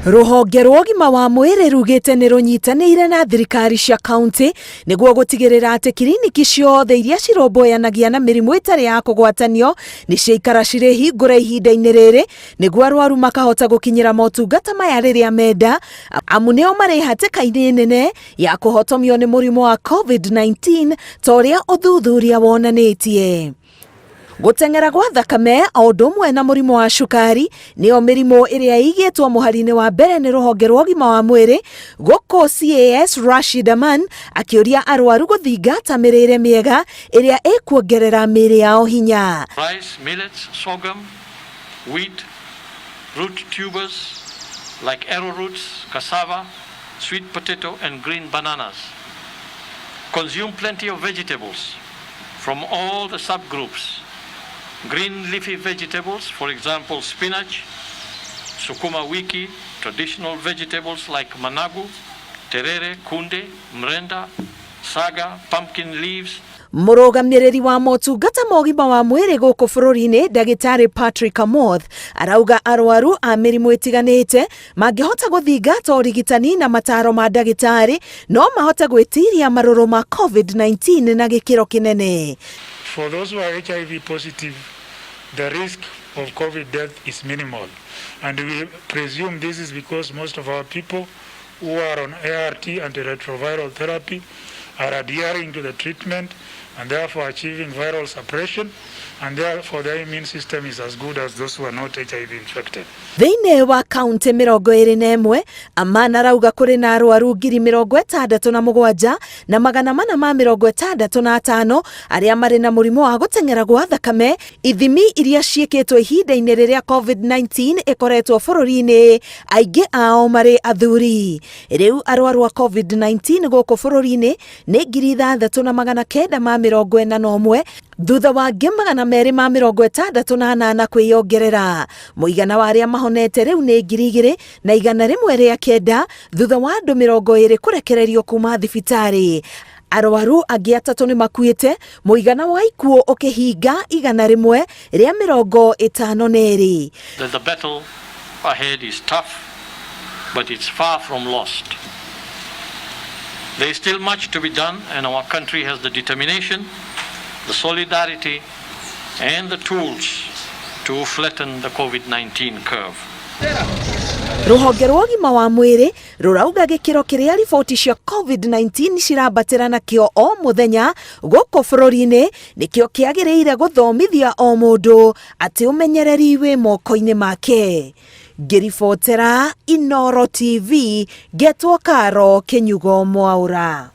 Rũhonge rwa ũgima wa mwĩrĩ rugĩte nĩ rũnyitanĩire na thirikari cia kaunti nĩguo gũtigĩrĩra atĩ kiriniki ciothe iria cirũmbũyanagia na mĩrimũ ĩtarĩ ya kũgwatanio nĩ ciaikara cirĩ hingũre ihinda-inĩ rĩrĩ nĩguo arwaru makahota gũkinyĩra motungata maya rĩrĩa menda, amu nĩo marĩ hatĩka-inĩ nene ya kũhotomio nĩ mũrimũ wa COVID-19 ta ũrĩa ũthuthuria wonanĩtie. Gũteng'era gwa thakame o ũndũ ũmwe na mũrimũ wa cukari nĩyo mĩrimũ ĩrĩa ĩigĩtwo mũhari-inĩ wa mbere nĩ rũhonge rwa ũgima wa mwĩrĩ gũkũ CAS Rashid Aman akĩũria arwaru gũthingata mĩrĩre mĩega ĩrĩa ĩkuongerera mĩĩrĩ yao hinya. Rice, millets, sorghum, wheat, root tubers like arrowroots, cassava, sweet potato and green bananas. Consume plenty of vegetables from all the subgroups. Green leafy vegetables, for example, spinach, sukuma wiki, traditional vegetables like managu, terere, kunde, mrenda, saga, pumpkin leaves. Mũrũgamĩrĩri wa motungata ma ũgima wa mwĩrĩ gũkũ bũrũri-inĩ ndagĩtarĩ Patrick Amoth arauga arwaru a mĩrimũ ĩtiganĩte mangĩhota gũthingata ũrigitani na mataro ma ndagĩtarĩ no mahote gwĩtiria marũrũ ma COVID-19 na gĩkĩro kĩnene. For those who are HIV positive, the risk of COVID death is minimal. And we presume this is because most of our people who are on ART, antiretroviral therapy, are adhering to the treatment and therefore achieving viral suppression, and therefore their immune system is as good as those who are not HIV infected. Thĩinĩ wa kaunti 21, Aman arauga kũrĩ na arwaru 67,465 arĩa marĩ na mũrimũ wa gũteng'era gwa thakame, ithimi iria ciĩkĩtwo ihinda-inĩ rĩrĩa COVID-19 ĩkoretwo bũrũri-inĩ, aingĩ ao marĩ athuri. Rĩu arwaru a COVID-19 gũkũ bũrũri-inĩ nĩ 6941 thutha wa angĩ 268 kwĩyongerera. Mũigana wa arĩa mahonete rĩu nĩ 2,109 thutha wa andũ 20 kũrekererio kuma thibitarĩ. Arwaru angĩ 3 nĩ makuĩte, mũigana wa ikuũ ũkĩhinga 152. That the battle ahead is tough, but it's far from lost. There is still much to be done, and our country has the determination, the solidarity, and the tools to flatten the COVID-19 curve. Rũhonge rwa ũgima wa mwĩrĩ rũrauga gĩkĩro kĩrĩa riboti cia COVID-19 cirambatĩra nakĩo o mũthenya gũkũ bũrũri-inĩ nĩkĩo kĩagĩrĩire gũthomithia o mũndũ atĩ ũmenyereri wĩ moko-inĩ make. Ngĩribotera Inooro TV, ngetwo Karo Kĩnyugo Mwaũra.